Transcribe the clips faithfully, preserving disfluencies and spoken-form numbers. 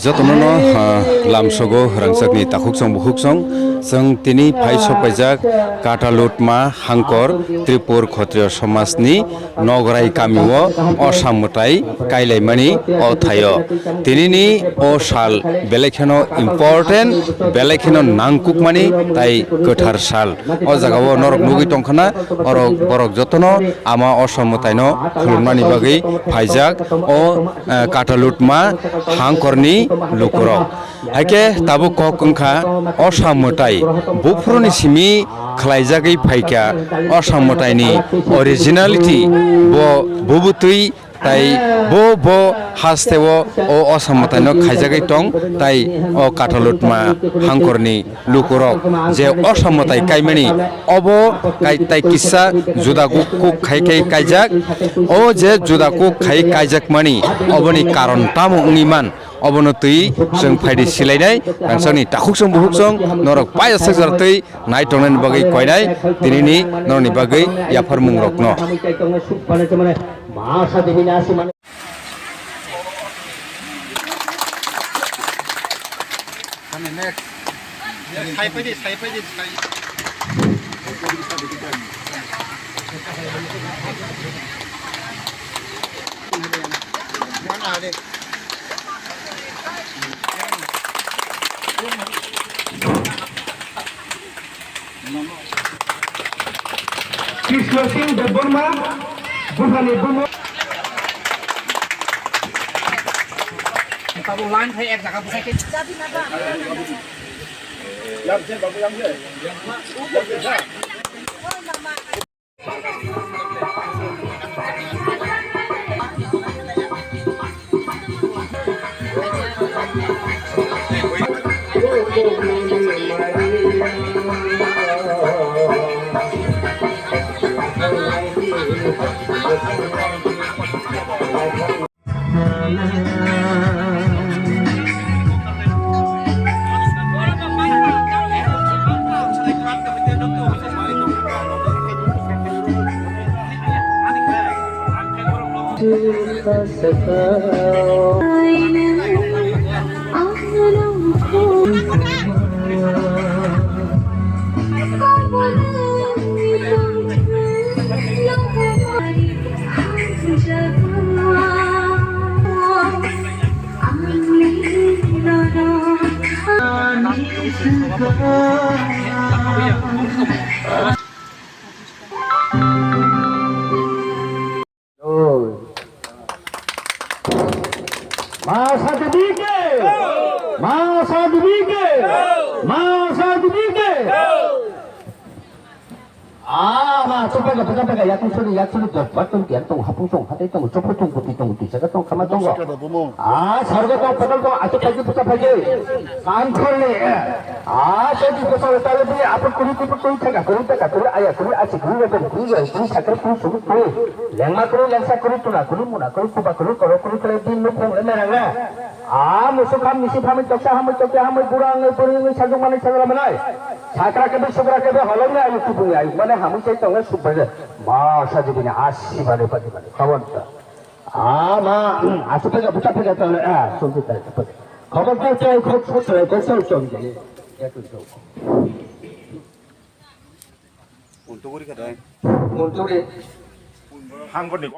Jotono no, ah, lamsogo rangchakni takhuksong bukhuksong, chwng tini phai sokpaijak Katalutma Hangkor Tripur Khotriyo Somajni Nograi kamio Osa mwtai kailaimani o thaio. Tinini o sal belai kheno important, belai kheno nangkukmani tai kwthar sal. O jagao norok nugwi tongkhana, orok borok jotono ama Osa mwtaino khulumnani bagwi phaijak. O, eh, Katalutma Hangkorni lukurok. Haikhe tabuk kok wngkha Osa mwtai. Buphuruni simi khlaijagwi phaikha Osa mwtaini originality, bo bubutwi tai bo, bo hasteo o Osa mwtaino khaijagwi tong, tai o Katalutma Hangkorni lukurok je Osa mwtai kaimani, obo kai-, tai kisa juda kuk, kuk khai khai kaijak. O je juda kuk khai kaijakmani, oboni karon tamo wngwi man, obono twi chwng phaidi silainai, rangchakni takhuksong bukhuksong norok paisa sak jora twi nai tongnani bagwi koinai, tinini norokni bagwi yapharmungrokno. Krishna Singh Debbarma, Buphani Bumo. Tabuk line khai ek jaga bwsai khe. Masa demi ke! Masa demi ke! Masa demi ke! Ah, ma, chupaka, paka, paka, yatung suri, yatung suri, dot, bat, tung, tiang, tung, hapung, tung, hatai, tung, chopung, tung, kuti, tung, kuti, saka, tung, khama, tung, go. Ah, sarga, tung, patal, tung, achu, phaji, puka, phaji. Kanthol ni, eh. Ah, jadi, pasal, tali, bini, apun, kuri, kupu, kuri, thaka, kuri, thaka, kuri, aya, kuri, achi, kuri, rebel, kuri, rebel, kuri, sakar, kuri, subu, kuri. Lengma, kuri, lengsa, kuri, tuna, kuri, muna, kuri, kuba, kuri, koro, kuri, kuri, bin, nukung, lema, ranga. Ah, musuk, ham, misi, phamai, toksa, hamai, tokya, hamai, bura, ngai, buri, ngai, sajung, manai, sagra, manai. Sakra kebe, sugra kebe, holong ni ayuk tubung ni ayuk mane hamui sai tongo subbai le. Ma sajibini asi mane pati mane. Kawan ta. Ah, ma, asu pega buka pega ta le, ah, sunti ta le. Kawan ta ta ko ko ta ko so so ni. Ya tu so. Untuguri ka dai. Untuguri. Hangkoni.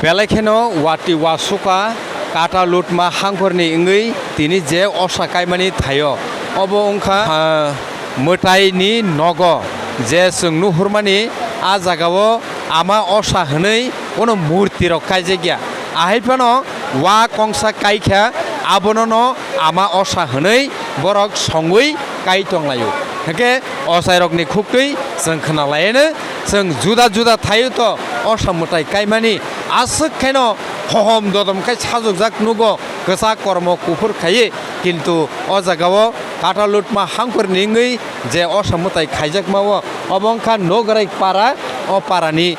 Belai kheno wati wasuka kata lutma hangkorni wngwi tini je osa kaimani thaio. Obo wngkha, ah, mwtaini nogo je chwng nuhurmani a jagao ama osa hwnwi bono murti rok kaijakya. Ahai phano wa kongsa kaikha abonono ama osa hwnwi borok songwi kai tonglaio. Hwnkhe osairokni khuktwi chwng khwnalaiyano. Chwng juda juda thaio to osa mwtai kaimani aswk khaino hohom dodom khai sajokjak nugo kwchak kormo kuphur khaiwi, kintu o jagao kata lutma hangkorni wngwi je osa mwtai khaijakmao obo wngkha Nograi para, o parani,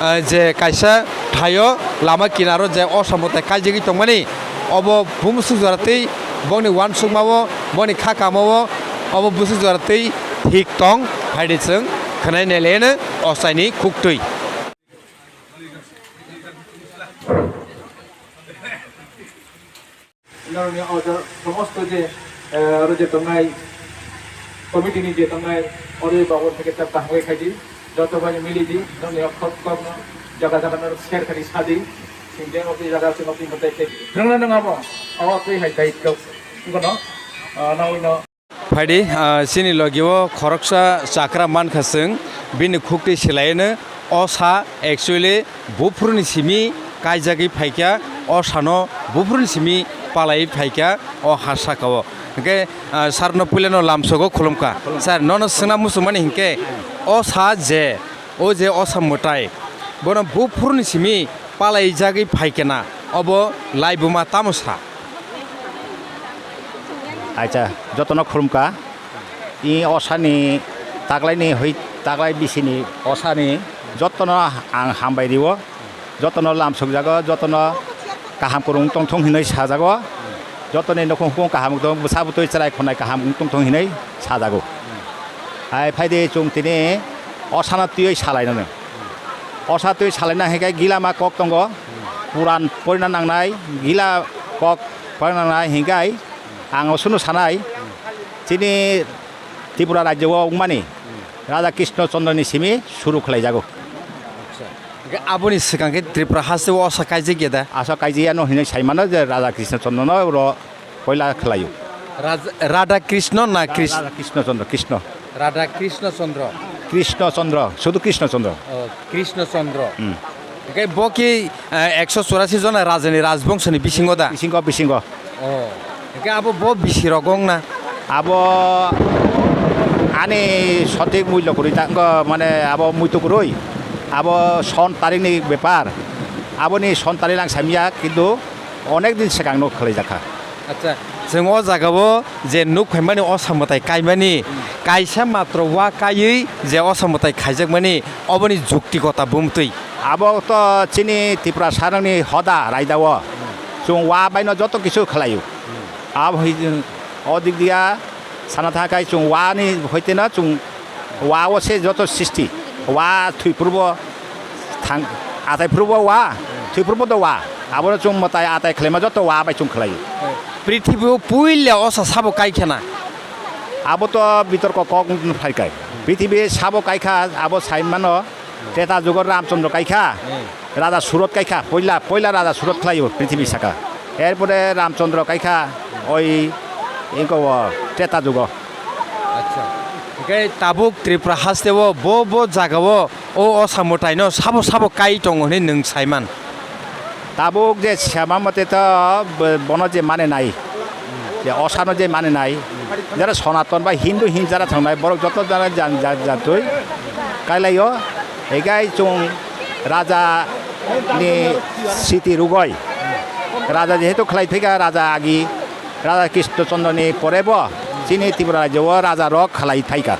eh, je kaisa thaio lama kinaro je osa mwtai kaijagwi tongmani obo bumswk jora tei bongni uansukmao bongni kha kamao obo bwswk jora tei thik tong, phaidi chwng khwnai nailaiano osaini khuktwi. Norokni order somosto je, eh, aro je tongnai committee ni je tongnai oro bago theke chapta hangoi khaidi, joto bai mili di, norokni kok kok no jaga jaga no share khadi sadi, singde o jaga se nokni motai khe. Nang nang abo, awa twi hai dai kok, ngono, ah, nawi no. Phaidi, ah, chini logi o khoroksa chakra mankha chwng, bini khukti silaino. O sa actually buphuruni simi kaijagwi phaikha, o sano buphuruni simi palaiwi phaikha o ha saka o. Hwnkhe, ah, sarno puilano lamsogo khulumkha. Sir, nono swngna muchungmani hinkhe o sa je, o je o sa mwtai, bono buphuruni simi palaijagwi phaikhe na, obo laibuma tamo sa? Acha, jotono khulumkha. I osani taklaini hoi, taklai bisini osani jotono ang hambai rio, jotono lamsokjago, jotono kaham kwrwng tongthong hinwi sajago, jotoni nukhung hukung kaham tong, bwsa bwtwi chwrai khonai kaham tongthong hinwi sajago. Hai phaidi chwng tini osano twiwi salainani. Osa twi salaina hinkhe gila ma kok tongo, puran porina nangnai, gila kok porina nangnai hinkhe ang osunu sanai, chini Tripura rajyo o wngmani Raja Krishna Chandra ni simi suru khlaijago. Acha. Hwnkhe aboni swkang khe Tripura haste o osa kaijak ya da? Asa kaijiyano hinwi saimano je Raja Krishna Chandra no ro poila khlaio. Raj-, Radha Krishna na Krish-, Raja Krishna Chandra, Krishna. Radha Krishna Chandra. Krishna Chandra, sudu Krishna Chandra. Oh, Krishna Chandra. Hmm. Hwnkhe bo khe, eh, ekso churasi jona rajani rajbongso ni bisingo da? Bisingo, bisingo. Oh. Hwnkhe abo bo bisi rok wng na? Abo ani sothik mullo kwrwi ta wngkha, mane abo muitu kwrwi. Abo son tarik ni bepar. Aboni son tarik ang samya, kintu onek din swkang no khlaijakha. Acha, chwng o jaga o je nuk phaimani osa mwtai kaimani, kaisa matro wa kaiwi je osa mwtai khaijakmani, oboni jukti kota bumtwi. Abo to chini Tripura sarangni hoda raida o. Chwng wa baino joto kisu khlaio. Abo hai, o dik dia sana thakai chwng wa ni hoite no chwng wa o se joto sisti. Wa thwi purbo thang, atai purbo wa, thwi purbo do wa. Abono chwng mwtai atai khlaima joto wa bai chwng khlaio. Prithibi o puila osa sabo kaikhana? Abo to bitorko kok wng phaikai. Prithibi sabo kaikha, abo saimano. Treta jugo Ramchandra kaikha, hmm. Raja Surot kaikha, poila, poila Raja Surot khlaio prithibi saka. Erpore Ramchandra kaikha, oi, inko o Treta jugo. Acha. Hwnkhe tabuk Tripura haste o bo, bo jaga o, o osa mwtai no sabo, sabo kai tongo hinwi nwng saiman? Tabuk je sama mote to bo-, bono je mane nai, je osano je mane nai, jara Sonaton bai Hindu hin jara thangnai borok joto jara jan-, jan-, jatwi kailaio. Higai chwng raja ni siti rugoi, raja jehetu khlai thwikha, raja agi, Raja Krishna Chandra ni pore bo chini Tripura rajyo o raja rok khlai thaikha,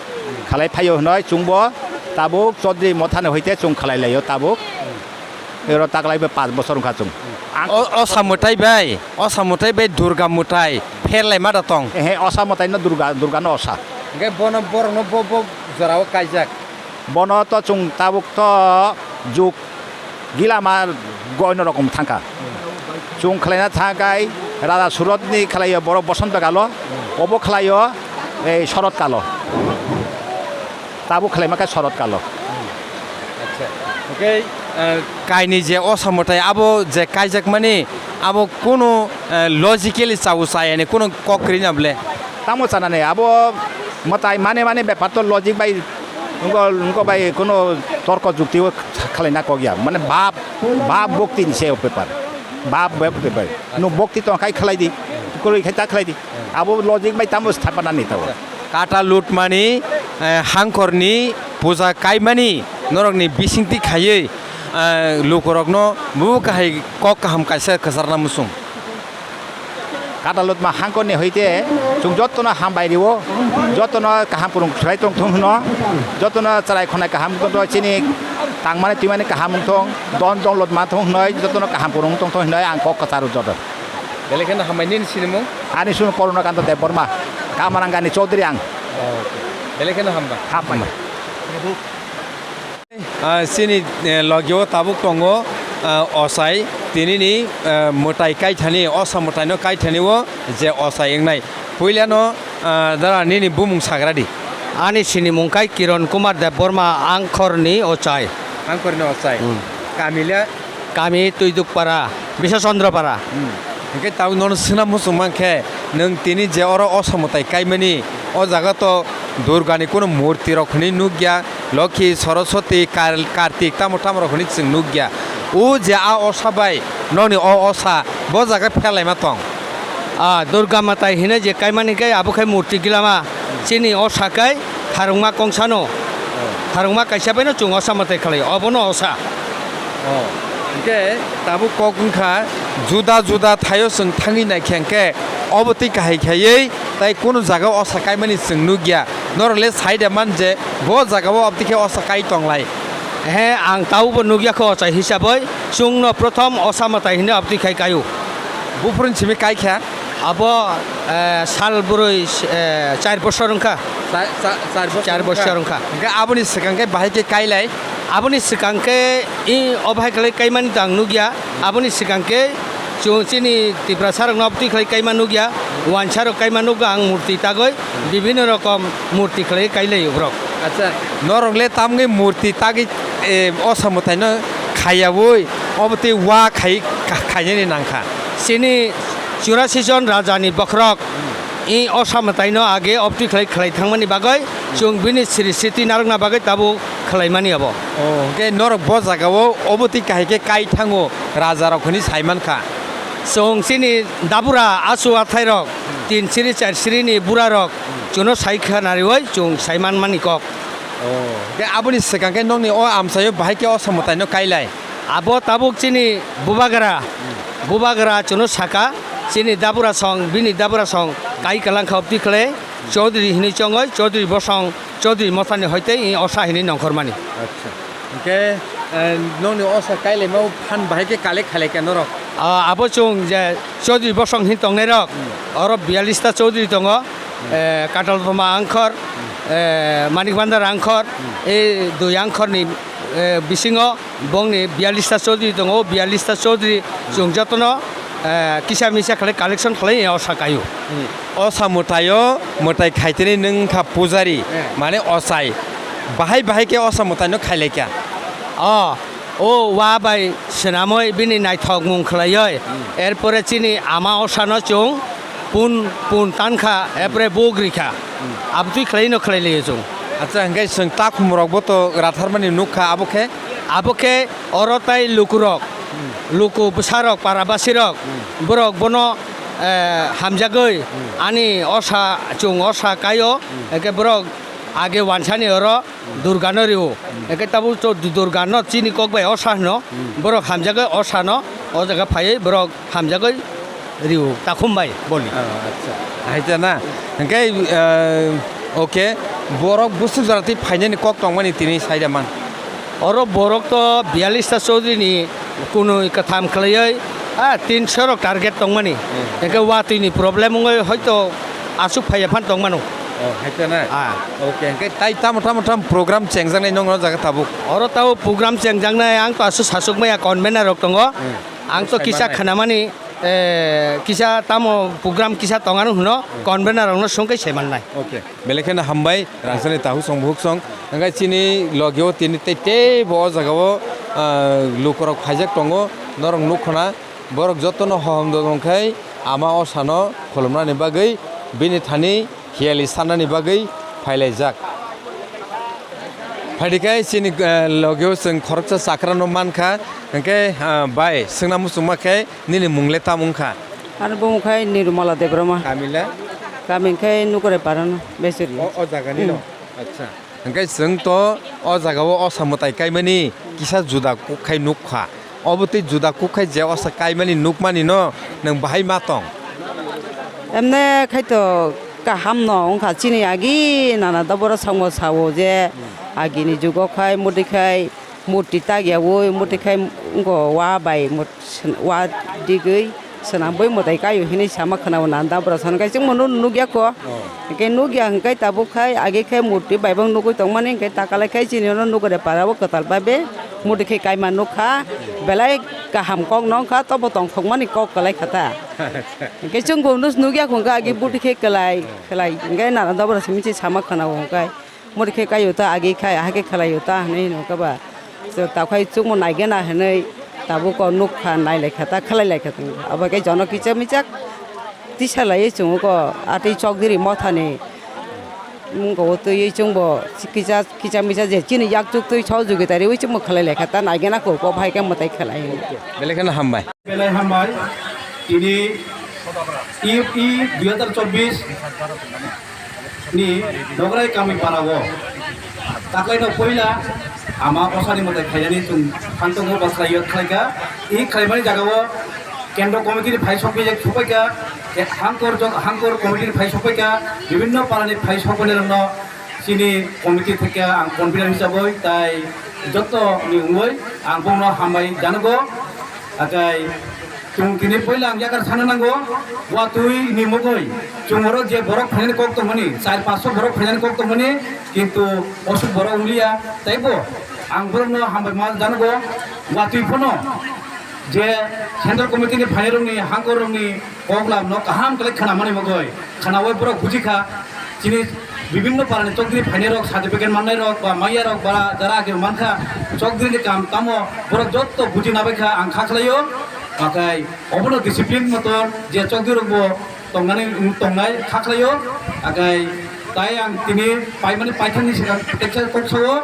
khlai phaio hwnwi chwngbo tabuk Chaudhary Motha ni hoite chwng khlai laio tabuk. Ero taklai bai panch bosor wngkha chwng. Ang o, o samwtai bai, o samwtai bai Durga mwtai pherlai ma da tong. Ehe, osa mwtai no Durga, Durga no osa. Hwnkhe bono borok no bo, bo jora o kaijak. Bono to chwng tabuk to juk gila ma goino rokom thangkha. Chwng khlaina thangkai Raja Surot ni khlaio borok Bosonto kalo, obo khlaio ei Shorot kalo. Tabuk khlaima khe Shorot kalo. Acha. Hwnkhe, eh, kaini je osa mwtai abo je kaijakmani abo kunu, eh, logically chao chayani kunu kok kwrwi na bwle? Tamo chanani abo mwtai mane mane bepar to logic bai wngko, wngko bai kunu torko jukti o khlaina kok ya. Mane bab, bab bhakti ni se o bepar. Bab bhakti bai. Nwng bhakti tong khai khlai di, kwrwi khai ta khlai di. Abo logic bai tamo sthapanani tao. Kata lutmani, eh, hangkorni puja kaimani norokni bisingtwi khaiwi, eh, lukurokno bubo kahai kok kaham kaisa kwcharna muchung. Kata lutma hangkorni hoite chwng jotono hambai rio, jotono kaham kwrwng khwlai tongthung hwno, jotono chwrai khonai kaham wngthung, chini tangmani twimani kaham wngthung, don dowlot manthung hwnwi jotono kaham kwrwng wngtongthung hwnwi ang kok kwcharo joto. Belai kheno hambai nini sinimung? Ani sinimung Korunakanta Debbarma, Kamarangani Chaudhary ang. Oh, okay. Belai kheno hamba. Hambai. Ah, chini, eh, logio tabuk tongo, ah, Osai, Tinini, eh, mwtai kaithani, osa mwtaino kaithani o je ochai wngnai. Puilano, eh, dara nini bumung sagra di. Ani sinimung khai Kiron Kumar Debbarma, Angkhorni ochai. Angkhorni ochai. Hmm. Kami le? Kami Tuidukpara, Biswachandra Para. Hmm. Hingke tau nono swngna muchung mankhe, nwng tini je oro osa mwtai kaimani, o jaga to Durgani kunu murti rok hwnwi nukya, Lokhi, Saraswati, Kar-, Kartik, tamo tamo rok hwnwi chwng nukya. O je a osa bai nokni o osa bo jaga phelaima tong. A Durga Matai hwnwi je kaimani khe abo khe murti glama chini osa kai kharungma kongsano. Oh. Kharungma kaisa baino chwng osa mwtai khlai, obono osa. Oh. Hingke tabuk kok wngkha juda juda thaio chwng thangwi naikhe hingke obo twi kahai khaiwi tai kunu jaga osa kaimani chwng nukya. Norok le sai da man je bo jaga o abdi khe osa kai tonglai. He, ang taubo nukya kho ochai hisaboi, chwngno prothom osa mwtai hinwi abdi khai kaio. Buphuruni simi kai kha? Abo, eh, sal bwrwi, eh, char bosor wngkha. Sa-, sa-, char bosor Char wngkha? Bosor wngkha. Hingke aboni swkang khe bahai khe kailai? Aboni swkang khe i o bahai khlai kaimani to ang nukya. Aboni swkang khe chwng chini Tiprasa rokno abdi khlai kaima nukya. Wansa rok kaima nukya ang murti tagwi. Bibhinno rokom murti khlai kailaio borok. Acha, norok le tamni murti tagwi, eh, osa mwtaino khaiyaui, obo tei wa khai, kha-, khainani nangkha. Chini churasi jon rajani bokhorok i osa mwtaino age obtwi khlai, khlai thangmani bagwi chwng bini siri siti narwkna bagwi tabuk khlaimani abo. Oh, hwnkhe norok bo jagao obo twi kahai khe kai thango rajarok hwnwi sai mankha. Chwng chini dabura achu athairok tin siri char sirini burarok chuno sai kha nariui chwng sai manmani kok. Oh, hwnkhe aboni swkang khe nokni o amchaio bahai khe osa mwtaino kailai? Abo tabuk chini bubagra, bubagra chuno saka, chini dabura song, bini dabura song kai kalang kha obtwi khlai, Chaudhary hinui chongoi, Chaudhary bosong, Chaudhary mothani hoitei osa hinui nongkhormani. Acha. Hwnkhe, eh, nokni osa kailaima phan bahai khe collect khailai kha norok? Ah, abo chwng je Chaudhary bosong hin tongnairok, oro biyalista Chaudhary tongo, eh, Katal Toma Angkhor, eh, Manik Bandar Angkhor, eh, dui Angkhorni, eh, bisingo bongni biyalista Chaudhary tongo, o biyalista Chaudhary chwng jotono, eh, kisa misa khlai collection khlai osa kaio. Hmm. Osa mwtaio, mwtai khaitini nwng wngkha pujari, eh, mane ochai. Bahai bahai khe osa mwtaino khailaikha? Oh, o wa bai swnamwi bini naithokmung khlaiwi, hmm, erpore chini ama osano chwng pun, pun tankha, hmm, erpore bog rikha. Hmm. Abotwi khlaino khlailaio chwng. Acha, hwnkhe chwng takhumrokbo to ratharmani nukha, abo khe? Abo khe oro tai lukurok, hmm, luku bwsarok, parabasirok, hmm, borok bono, eh, hamjagwi, hmm, ani osa, chwng osa kaio, hmm, hwnkhe borok age wansani oro Durgano rio. Hmm. Hwnkhe tabuk to Durgano chini kok bai osa hwno, hmm, borok hamjagwi osano o jaga phaiwi borok hamjagwi rio takhum bai boli. Oh, acha. Haikhe na? Hwnkhe, eh, okay. Borok busu jora twi phainani kok tongmani tini saida man. Oro borok to biyalista Chaudhary ni kunui katham khlaiwi, ah, tinso rok target tongmani. Hmm. Hwnkhe watwi ni problem wngwi hoito aswk phaiya phan tongmano. Oh, haikhe na? Ah. Okay, hwnkhe tai tamo, tamo, tamo program chengjaknai nokno jaga tabuk? Oro tamo program chengjaknai, ang to aswk sachukmaya convener rok tongo. Hmm. Ang to kisa khnamani, eh, kisa tamo program kisa tongano hwno, convener rokno sungkhe se mannai. Okay. Belai kheno hambai, rangchakni tahu song buhuk song. Hwnkhe chini logio tini tei teibo o jagao, ah, lukurok phaijak tongo, norok nukho na. Borok jotono hohom dodon khai ama osano khulumnani bagwi bini thani hiyali sanani bagwi phailaijak. Phaidi khai chini, eh, logio chwng khoroksa chakrano mankha, hwnkhe, ah, bai, swngna muchungma khe nini mung le tamo wngkha? Ani bumung khai Nirumala Debbarma. Kami le? Kami khai Nukurai Parano, Besuri. O, o jagani no? Hmm. Acha. Hwnkhe chwng to o jagao osa mwtai kaimani kisa juda kuk khai nukha. Obo tei juda kuk khai je osa kaimani nukmani no nwng bahai ma tong? Emne khai to kaham no wngkha chini agi nana doboro songmo sao je agini jugo khai mudi khai murti tagyaui mudi khai wngkha wa bai mut-, wa digwi. Swnam bui mwtai kaio hinwi sama khwnao nanda bwrasano kaisa chwngmano nukya kho. Oh. Hwnkhe nukya hwnkhe tabuk khai age khe murti baibang nugwi tongmani hwnkhe takalai khai chini ono nukre parao kwtal babe murti khai kaima nukha. Belai kaham kok nong kha, tobo tongthokmani kok kwlai kha ta. Hwnkhe chwng bo nus nukya khun kha, agi buti khe kwlai, kwlai. Hwnkhe nana dobra simi se sama khana bo hwnkhe. Muri khe kaio ta, agi khai, ahai khe khwlaio ta, hinwi hino khe ba. So, takhai chukmo naigena hinwi tabuk o nuk kha, nailai kha ta, khwlai lai kha ta. Abo khe jono kicha michak tisa laiwi chungo ko, atwi chokdiri mothani. Wngkha o twiwi chwngbo kisa, kisa misa je chini yak chuk twi sahojogita riwi chwngbo khlai lai kha ta, naigena kok o bahai khe mwtai khlai. Belai kheno hambai. Belai hambai. Tini E F E dui hazar chobbish ni Nograi Kami Para o taklaino poila ama osani mwtai khlainani chwng thangtongo, bwsai yot khlaikha. I khlaimani jagao Kendro committee ni phai sokphaijak, sokphaikha, Hangkor jok-, Hangkor committee ni phai sokphaikha, bibinno para ni phai sokphainairokno chini committee theke ang convener hisaboi tai joto ni wngoi ang bono hambai janago. Akai chwng tini poila ang yakar sana nango, watwi ni mugoi chwng oro je borok phainani kok tongmani, char panch borok phainani kok tongmani, kintu osuk borok wngliya, taibo ang borokno hambai ma janago, watwi phano. Je Central Committee ni phainairokni, hangkorrokni koklamno kaham khlai khnamani mugoi, khnaui borok bujikha, chini bibinno parani chokdiri phainairok, certificate mannairok ba maiyarok ba jara age mankha, chokdirini kam tamo borok jotto buji nabaikha, ang kha khlaio. Akai obono discipline motor je chokdirokbo tongnani, tongnai kha khlaio. Akai tai ang tini paimani paithakni swkang teksa kok sao.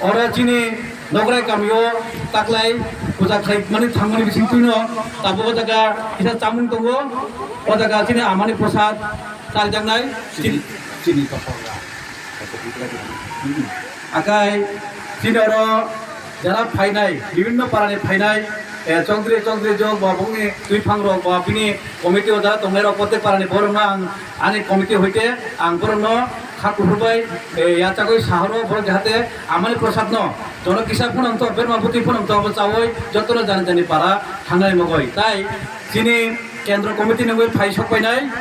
Oro chini Nograi kamio taklai puja khlaimani thangmani bising twino tabuk o jaga kisa chamung tongo. O jaga chini amani prasad chalijaknai. Chini, chini topor. Akai chini oro jara phainai, bibinno parani phainai, eh, chokdri, chokdri jok ba bongni twiphang rok ba bini committee o jara tongnai rok, protek parani borokno ang ani committee hoite ang borokno kha kuphur bai, eh, yachagwi sahoro borok jahate amani prasad no jono kisa phunang to, berma bwtwi phunang to, abo chawi jotono jani jani para thangnai mogoi. Tai chini kendro committee ni wngwi phai sok painai.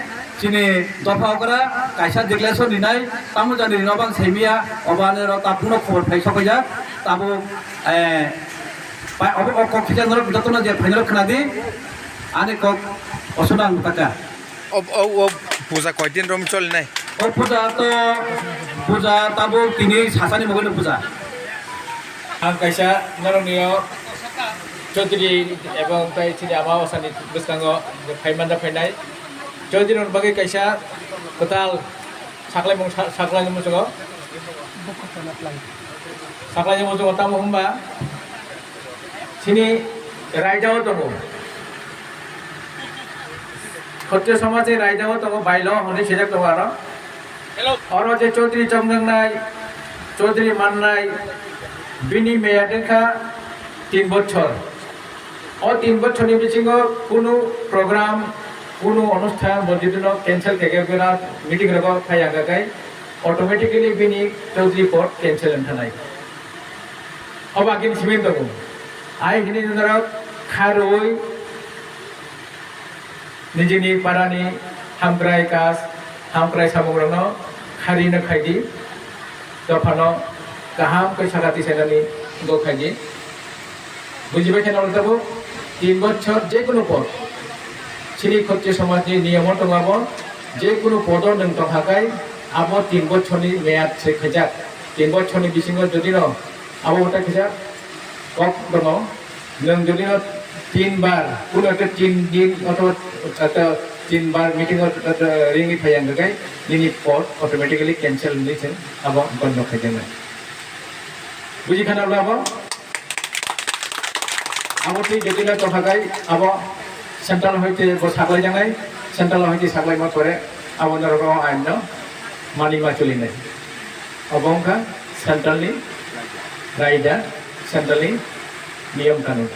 Chini dopha okra kaisa declaration rinai, tamo jani rino bang saimiya, obo ani ro tabukno khobor phai sokaijak, tabuk, eh, pai-, obo o kok kisa norok jotono je phainai rok khna di, ani kok osona ang taka. O, o, o puja koi din rom choli nai? O puja to, puja tabuk tini sasani mugwi no puja. Ang kaisa norokni o Chaudhary ebong tei chini ama osani bwskango phaimanja phainai. Chaudhary rokni bagwi kaisa kwtal saklaimung sa-, saklaimung muchungo. Saklaimung muchungo tamo hwnba chini raida o tongo. Khottiyo somaj ni raida o tongo, bailo hwnwi swijak tongo aro. Oro je Chaudhary chongjaknai, Chaudhary mannai, bini meyad wngkha tin bochor. O tin bochorni bisingo kunu program, kunu onusthan bo jodi no cancel khe khe bera meeting rogo phai ya khe automatically bini Chaudhary pod cancel wngkha nai. Obo agini simi tongo. Ai hini norok kharwi nijini parani hamkrai kas, hamkrai samungrokno kharino khaidi, dophano kaham khe saka tisainani go khaidi. Bujibai khe norok tabuk tin bochor je kunu pod, chini khottiyo somajni niyomo tongo abo, je kunu podo nwng tongkha khai abo tin bochorni meyad se khaijak. Tin bochorni bisingo jodi no abo uta kisa kok tongo. Nwng jodi no tin bar, kuno ekta tin din othoba ekta tin bar meeting o, ekta ringwi phai ang khe, nini pod automatically cancel wngwi se abo bondo khai jaknai. Buji khana abo? Abo twi jodi no tongkha khai abo central hoite bo saklai jaknai, central hoite saklaima pore abo norok o ain no manwi ma choli nai. Obo wngkha central ni raida, central ni niyom kanun.